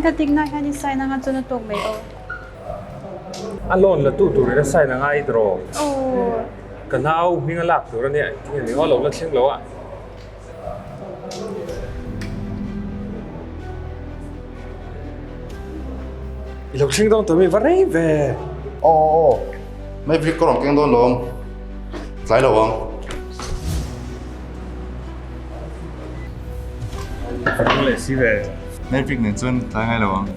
kha tik na hian i sign anga chuan a tawk mai aw. A loan la tu turin a sign anga i draw. Aw. Ka nau hming a lak tur a nia engtin nge ni aw lo la thleng lo a. I lo thleng dawn tawh mi va rei ve. Aw aw aw Maverick ka rawn keng dawn lawm tlai lo ang. Ka leh si ve. Maverick nen chuan tlai ngai lo ang.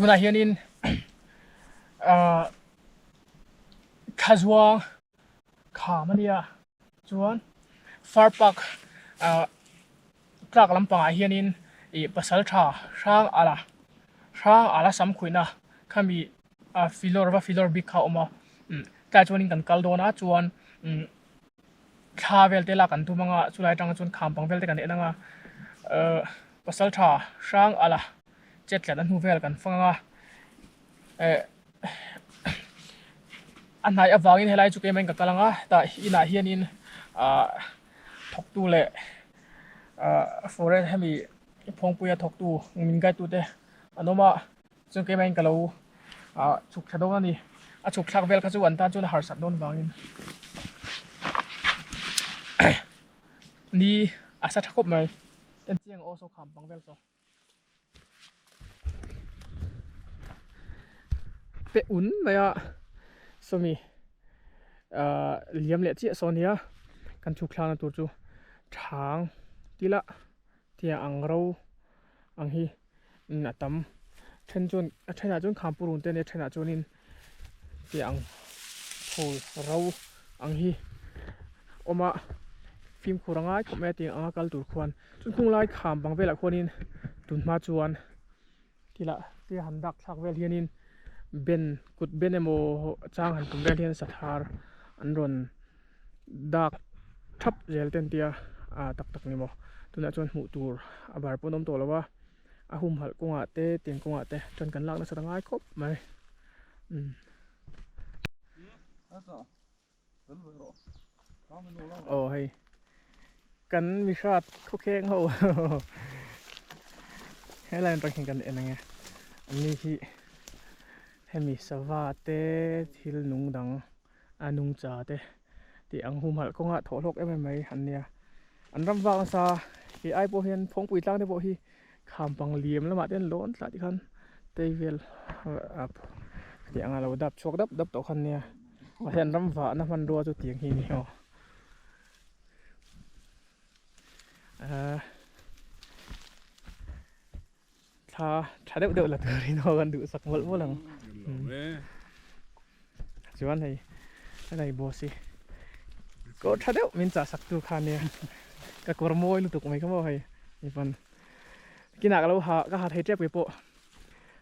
Tunah hianin ahh thlazuang kham a nia chuan far park ahh tlak lampangah hianin ih pasal tha hrang ala hrang ala sam khuihna khami a filawr va filawr bik kha a awm a tlaiah chuanin kan kal dawn a chuan umm thla vel te lak an tum anga chulai atang chuan kham pang vel te kan en anga ahh pasal tha hrang ala chet tlat a hnu vel kan fang anga eh a hnai avangin helai chu keimah in ka kal anga tah inah hianin ahh thawktu leh ahh forest hemi phawngpuia thawktu min guide tute an awm a. Chuan keimah in ka lo ah chhuk thla dawn a ni. A chhuk thlak vel kha chu an tan chuan a harsat dawn vangin ni a sa tha khawp mai. En chiang aw saw kham pang vel saw. Pe un mai a sawmi ah liam leh chiah saw nia kan chhuk thlakna tur chu thang tila tia ang ro ang hi. a tam then chuan a thenah chuan khampu run te a nia a thenah chuanin tih ang phul ro ang hi awm a fimkhur a ngai khawp mai a tiang anga kal tur khuan chuan khung lai kham bang velah khuanin tunhma chuan thilah te han dak thlak vel hianin ben kut ben emaw chang han tum vel hian sathar an rawn dak thap zel te an tia ah tak tak ni maw tunah chuan hmuh tur a bar pawn a awm tawh lo a a humhalh kawngah te tiang kawngah te chuan kan lak nasa ta ngai khawp mai umm aw hei kan mihrat khawkheng ho helai atang hian kan en ang e an ni hi hemi sava te thil nung dang a nungcha te tih ang humhalh kawngah thawh hlawk em em mai an nia an ram vak nasa kei ai pawh hian phawngpui tlang te pawh hi kham pang liam lamah te an lawn tlah tikhan tei vel tih anga lo dap chhuak dap dap tawh kha an nia mahse an ram vahna hmanrua chu tiang hi a ni aw ahh. Thla tha deuh deuh la turin aw kan duhsak mawlh mawlh ang. Chuan hei helai boss hi kawr tha deuh min chah sak tu kha nia ka kawr mawi lutuk mai kha maw hei ni pawn kinah ka lo ha ka ha thei tep kei pawh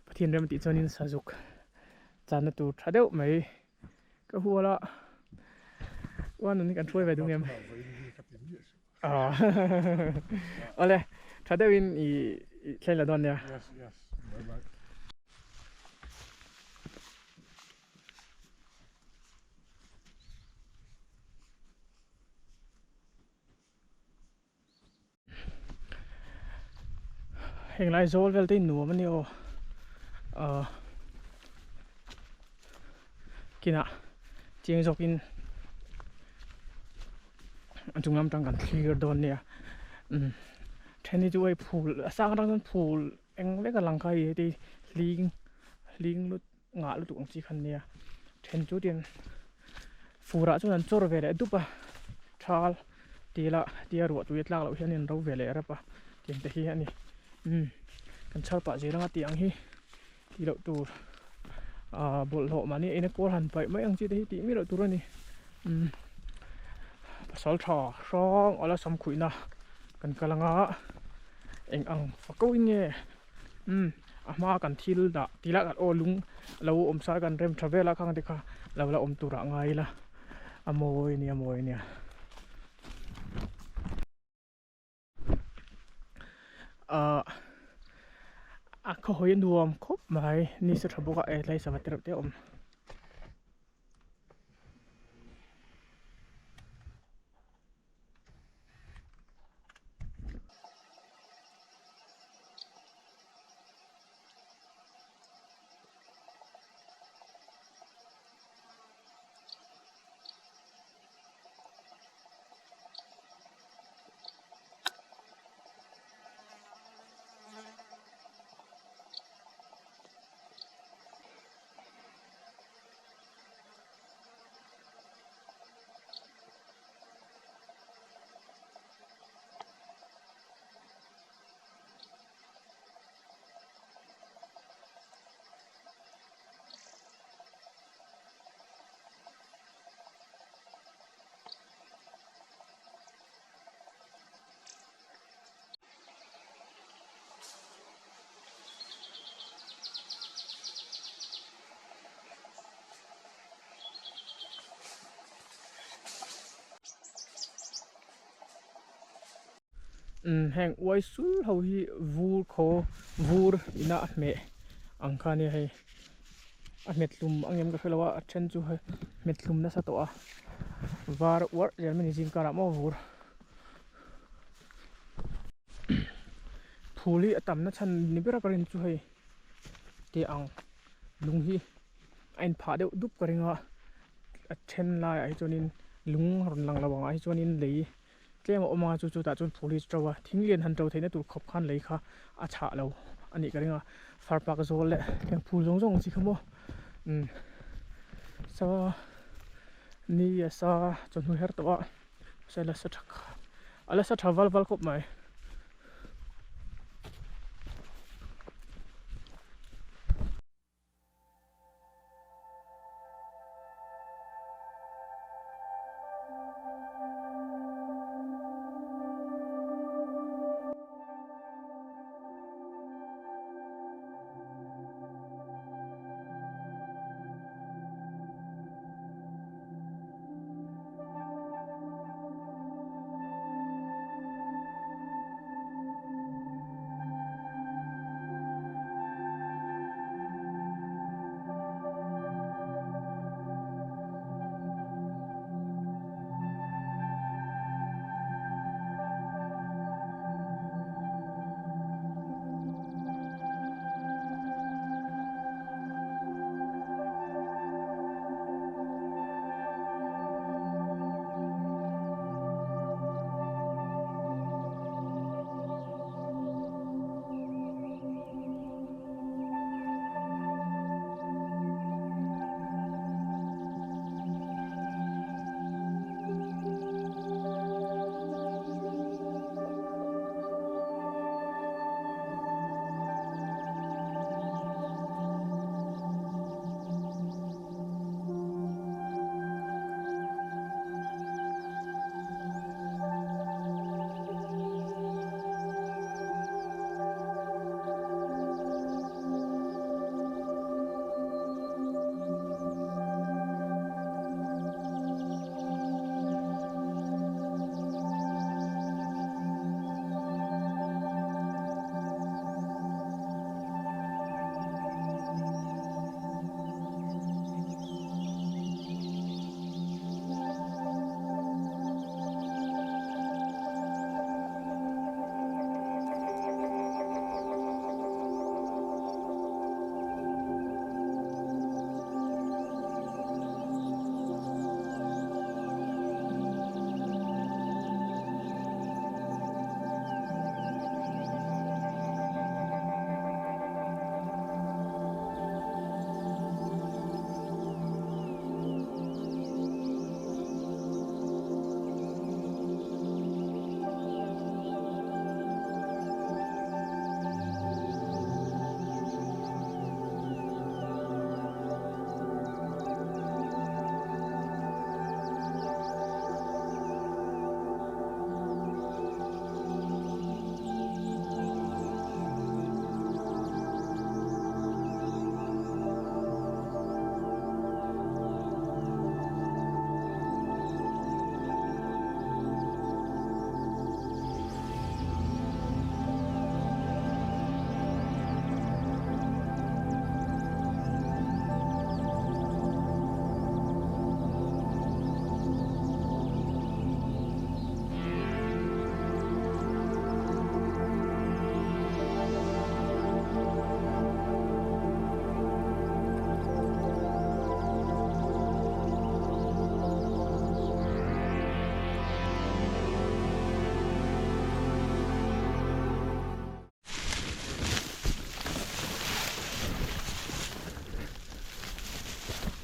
Pathian rem tih chuanin sazuk channa tur tha deuh mai ka hual a uan kan hruai ve duh ngem. Awle tha deuhin i thleng la dawn nia. Yes, yes. Bye bye. Heng lai zawl vel te hi nuam a ni aw ah kinah chiang zawkin a chung lam tang kan thlir dawn nia umm then hi chu hei phul a sang atang chuan phul eng vek a lang kha hei heti hling hling lut ngah lutuk ang chi kha ania then chu tin furah chuan an chawr ve leh dup a thal tila tia ruah tui a tlak loh hian an ro ve leh rap a tiang te hi a ni umm kan chhar pah zel anga tih ang hi tih loh tur Ahh bawlhhlawh mahni eina kawl han paih mai ang chi te hi tih miah loh tur a ni umm pasal tha hrang ala sam khuihna kan kal anga eng ang fako in nge umm a hma kan thil dah tih lah aw lung lo awm sa kan rem tha vel a khang te kha lo la awm turah ngai ila a mawi a nia a mawi a nia. Ahh a khawhawi a nuam khawp mai ni se tha bawk a eh tlai sava te reuh te a awm. Umm heng uai sul ho hi vur khaw vur ina a hmeh ang kha ania hei a hmet hlum ang em ka hrelo a a then chu hei hmet hlum nasa tawh a var uarh zel mai ni zing karah maw vur phul hi a tam na chhan ni ber a ka rin chu hei tih ang lung hi a in phah deuh dup ka ring a a then laiah hi chuanin lung rawn lang lo angah hi chuanin lei Tlem a awm a, chu chu tah chuan phul hi chu to a, thing lian han to theihna tur khawp khan lei kha a chhah lo a nih ka ring a, far pak zawl leh heng phul zawng zawng ang chi kha maw umm sa ni a sa chawhnu her tawh a mahse la sa tha a la sa tha val val khawp mai.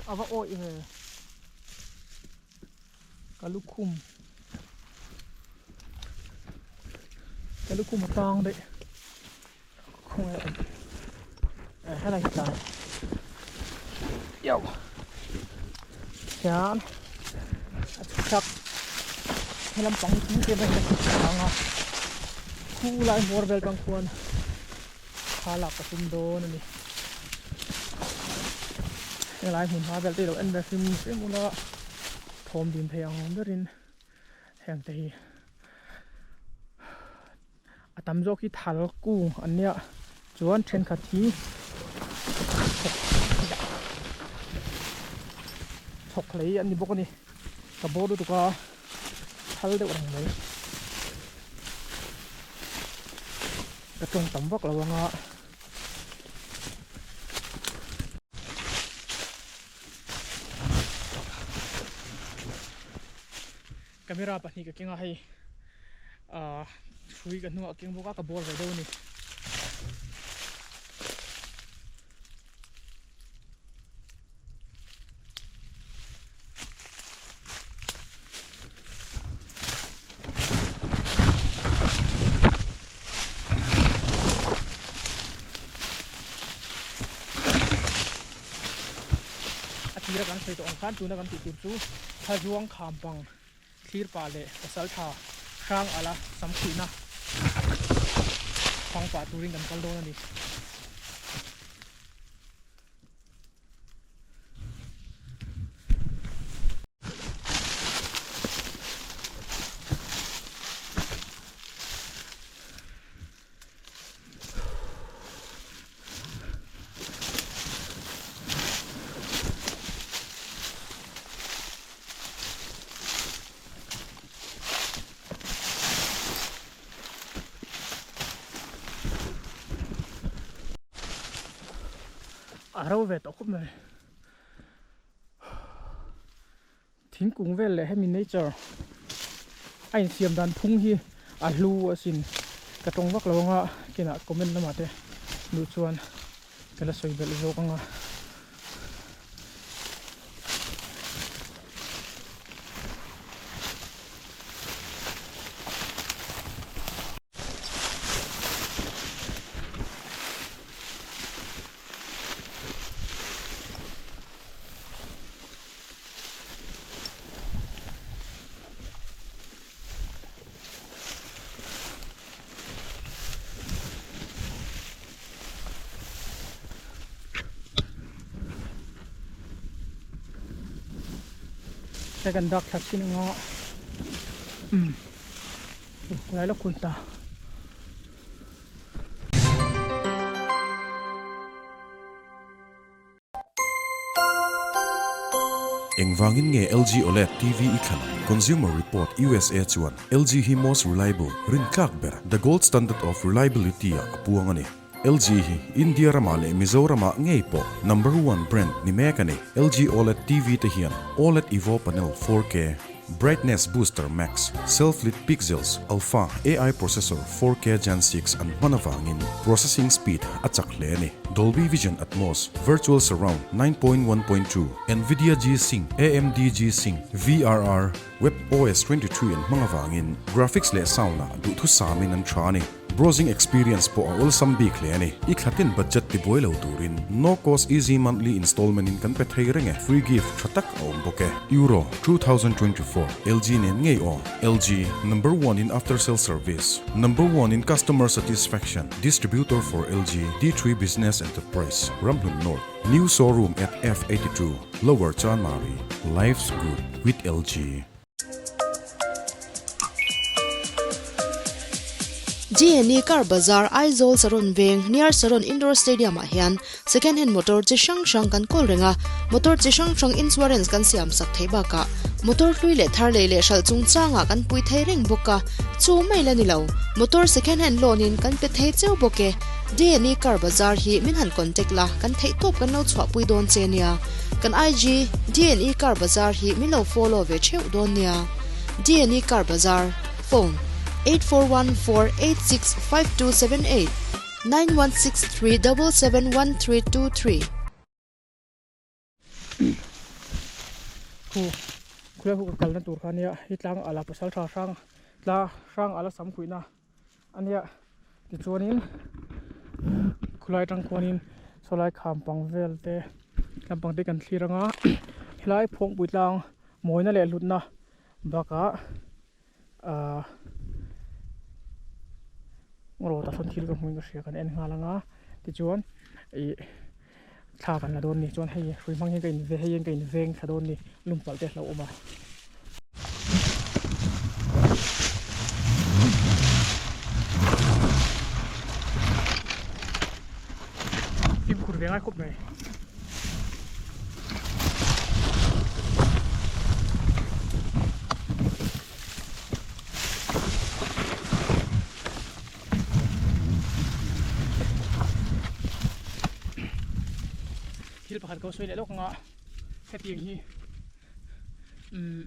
A va awih ve ka lukhum ka lukhum a tang daih khawnge a awm eh helai hi tlai yo hian a chhak helam pang hi te mai hi a ang a khu lai hmawr vel tang khuan thla lak ka tum dawn a ni helai hmun hma vel te ilo en ve hrim hrim ula thawm din thei ang berin heng te hi a tam zawk hi thal kung an nia chuan thenkhat hi chhawk hlei an ni bawk a ni ka bawr lutuk a thal deuh reng mai ka tawng tam vak lo anga. Camera pahnih ka keng a hei ah hrui ka hnungah keng bawk a ka bawr ve deuh a ni. A tira kan sawi tawh ang khan tuna kan tih tur chu Thlazuang kham pang thlir pah leh pasal tha hrang ala sam khuihna hmang pah turin kan kal dawn a ni. A ro ve tawh khawp mai thingkung vel leh hemi nature a insiam dan phung hi a hlu asin ka tawng vak lo anga kinah comment lamah te duh chuan ka la sawi belh zawk anga. Hei kan dak thla chin anga umm lai lawk hun ta. Engvangin nge LG OLED TV i thlan ang? Consumer Report usa chuan LG hi most reliable, rintlak ber, the gold standard of reliability ah a puang a ni. LG hi India ramah leh Mizoramah ngei pawh number one brand ni mek a ni. LG OLED TV te hian OLED Evo panel 4K, Brightness Booster Max, Self-Lit Pixels, Alpha AI Processor 4K Gen 6 an hman avangin processing speed a chak hle a ni. Dolby Vision Atmos, Virtual Surround 9.1.2, Nvidia G-Sync, AMD G-Sync, VRR, WebOS 23 an hmang avangin graphics leh sound-ah duhthusamin an tha a ni. Browsing experience pawh a awlsam bik hle a ni. I thlatin budget ti buai lo turin no cost easy monthly installment in kan pe thei reng e. Free gift tha tak a awm bawk e. Euro 2024 LG nen ngei aw. LG, number one in after sale service, number one in customer satisfaction, distributor for LG, D3 Business Enterprise, Ramhlun North, new showroom at F82, Lower Chanmari. Life's good with LG. GNE Car Bazar, Aizawl Saron Veng, near Saron Indoor Stadium ah hian second hand motor chi hrang hrang kan kawl reng a, motor chi hrang hrang insurance kan siam sak theih bakah motor hlui leh thar lei leh hralh chungchangah kan pui thei reng bawk a, chu mai la ni lo, motor second hand loan in kan pe thei cheu bawk e. GNE Car Bazar hi min han contact la, kan theih tawp kan lo chhuahpui dawn che nia. Kan IG, DNE Car Bazar hi min lo follow ve theuh dawn nia. DNE Car Bazar, Phone, 8414865278, 9163771323. Khu khulai khu ka kalna tur kha ania hi tlang ala pasal tha hrang tla hrang ala sam khuihna ania tichuanin khulai atang khuanin sawlai kham pang vel te lampang te kan thlir anga helai phawngpui tlang mawina leh hlutna bakah ahh rawt ah sawn thil ka hmuin ka hria kan en nghal anga tichuan ih thla kan la dawn ni chuan hei hrui hmang hian ka in hei hian ka in veng thla dawn ni lum palh te a hlauhawm a. Fimkhur ve ngai khawp mai. Thil pakhat ka sawi leh lawk anga hetiang hi umm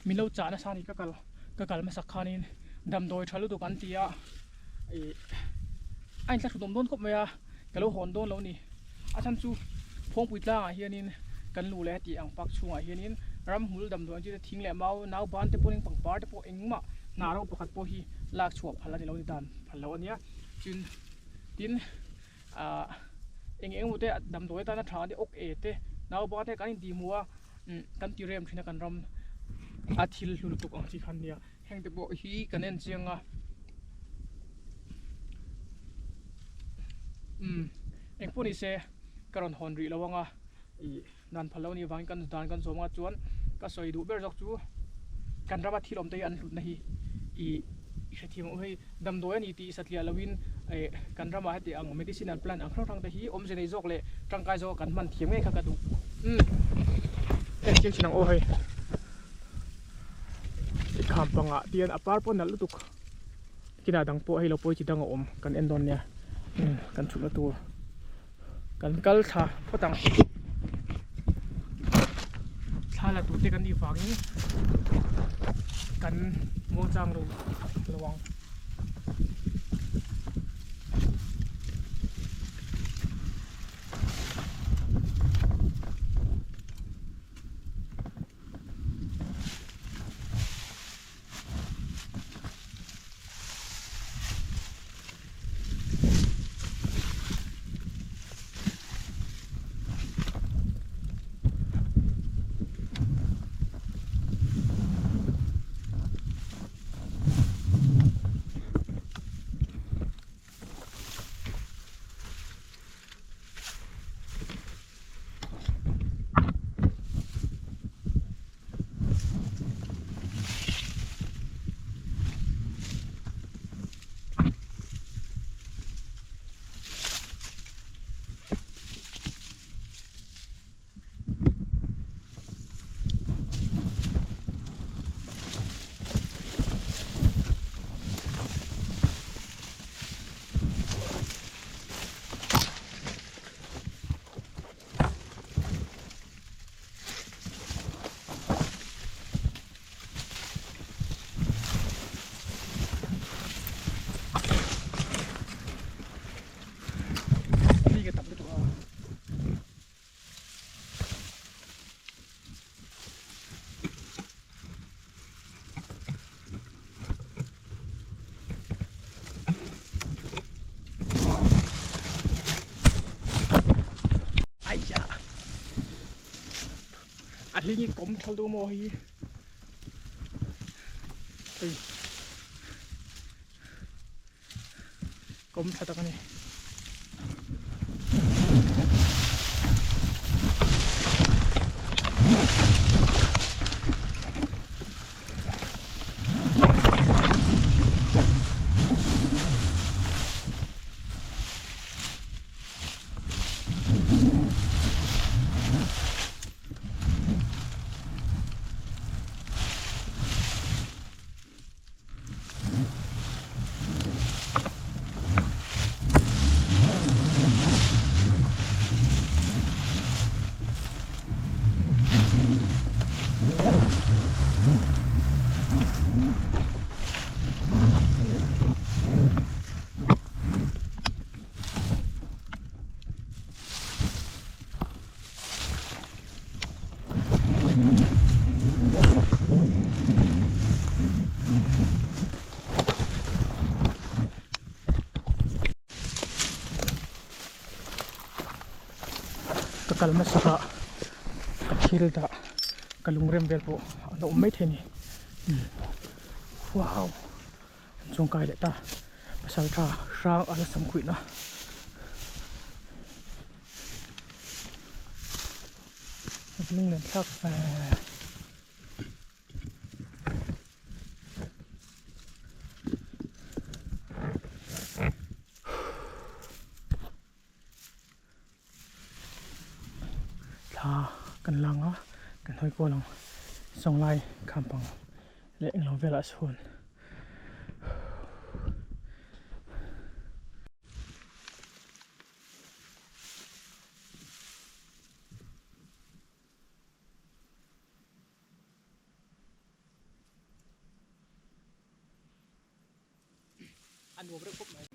min lo chah nasa ni ka kal ka kal hmasak khanin damdawi tha lutuk an ti a ih a inthlahrun awm dawn khawp mai a ka lo hawn dawn lo ni a chhan chu phawngpui tlangah hianin kan luh leh heti ang park chhungah hianin ramhmul damdawi ang chi te thing leh mau nau ban te pawhin pangpar te pawh engmah hna ro pakhat pawh hi lak chhuah phal a ni lo ni dan phal loh a nia tin tin ahh eng eng emaw te damdawi atana tha te awk e te nau ban te kan intih hmuh a umm kan ti rem thin a kan ram a thil hlu lutuk ang chi kha ania heng te pawh hi kan en chiang a umm eng pawh ni se ka rawn hawn rih lo ang a ih dan phal loh a nih avangin kan dan kan zawm anga chuan ka sawi duh ber zawk chu kan rama thil awm te hi an hlutna hi ih i hrethiam ang u hei damdawi a ni tih satliah loin eh kan ramah heti ang medicinal plant ang hrang hrang te hi awmze nei zawk leh tangkai zawk a kan hman thiam ngei kha ka duh umm en chiang chin ang aw hei i kham pangah tian a par pawh nalh lutuk kinah dang pawh hei lo pawi chi dang a awm kan en dawn nia umm kan chhukna tur. Kan kal thla phawt ang. Thla la tur te kan nih vangin kan muangchang lo lo ang. Mi ka tam lutuk a. Aiyah. A hling hi kawm thal duh maw hei hei kawm tha tak a ni. kal hmasa ah ka thil dah ka lungrem vel pawh a la awm maithei a ni wow an chungkai leh ta pasal tha hrang a la sam khuihna. Lunglen thlak ve. Thla kan lang a, kan hawi kual ang sawnglai khampang leh englo velah sawn. A nuam reuh khawp mai.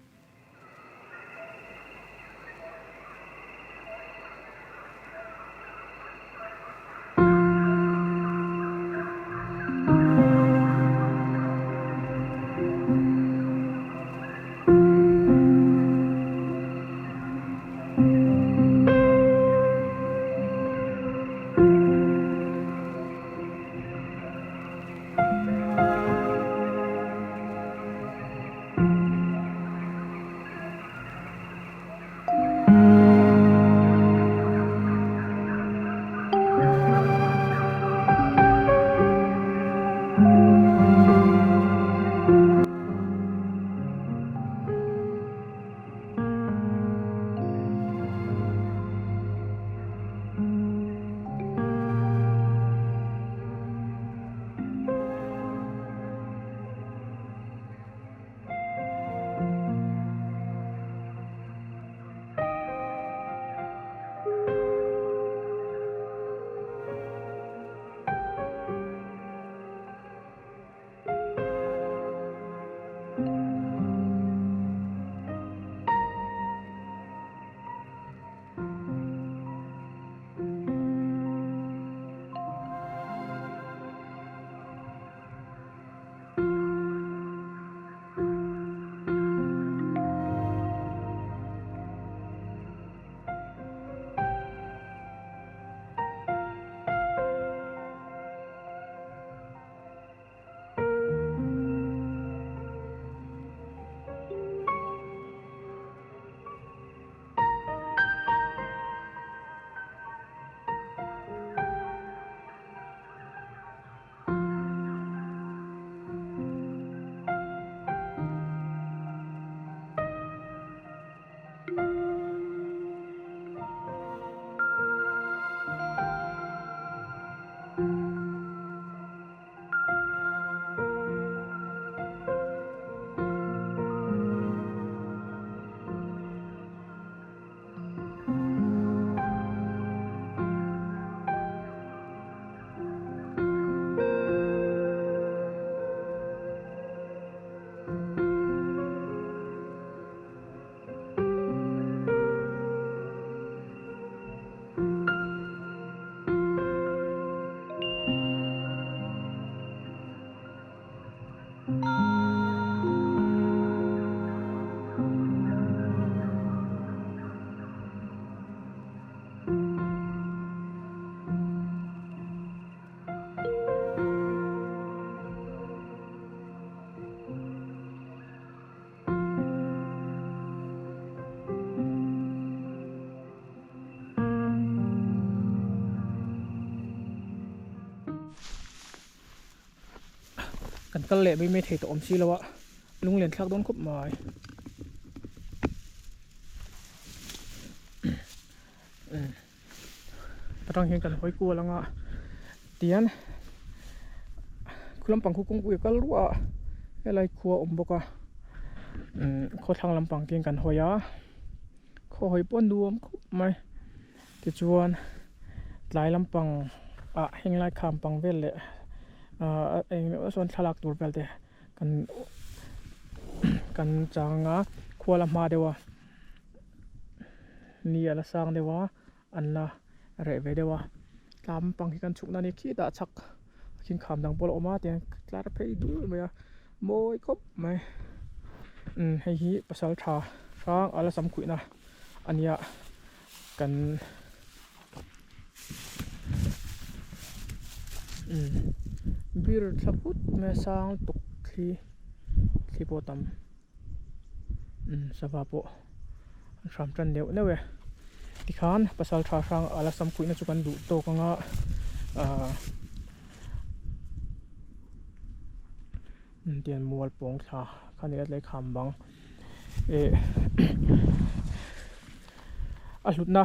Kan kal leh mai mai thei tawh awm si lo a, lunglen thlak dawn khawp mai. Atang hian kan hawi kual anga tian khu lampang khu kawngpui a kal ruah a helai khua a awm bawk a khawthlang lampang te hian kan hawi a khaw hawi pawh a nuam khawp mai tichuan tlai lampang ah heng lai kham pang vel leh ah eng emaw sawn thlalak tur vel te kan kan chang a khua la hma deuh a. Ni a la sang deuh a an la reh ve deuh a tlam pang hi kan chhuk na a ni khitah chhak khin kham dang pawh a la awm a tiang tlar phei dul mai a mawi khawp mai umm hei hi pasal tha hrang a la sam khuihna a nia kan. Umm bir thla put mai a sang lutuk thli thli pawh a tam umm sava pawh an hram tan neuh neuh e tikhan pasal tha hrang ala sam kuihna chu kan duh tawk anga ahh tian mual pawng thla kha ni tlai kham bang eh a hlutna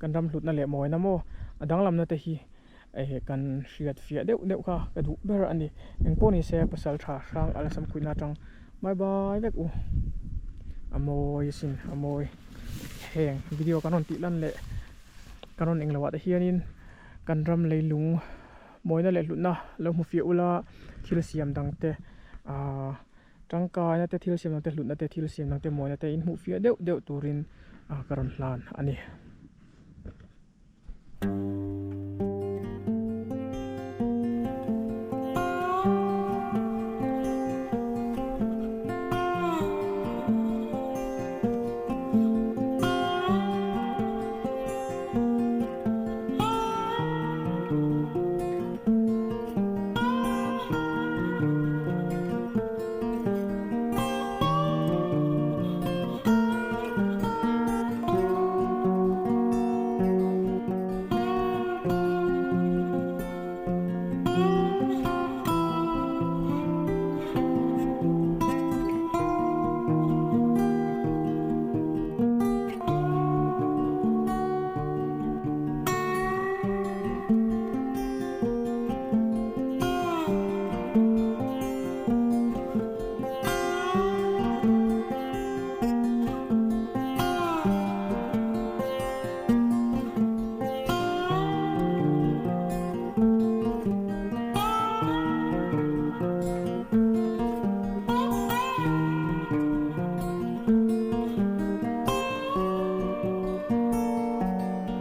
kan ram hlutna leh mawina maw a danglamna te hi eh kan hriat fiah deuh deuh kha ka duh ber a ni engpawh ni se pasal tha hrang ala sam khuihna atang bye bye vek u a mawi asin a mawi heng video kan rawn tih lan leh kan rawn englo ah te hianin kan ram leilung mawina leh hlutna lo hmu fiah ula thil siam dang te ahh tangkaina te thil siam dang te hlutna te thil siam dang te mawina te in hmuh fiah deuh deuh turin ah ka rawn hlan a ni.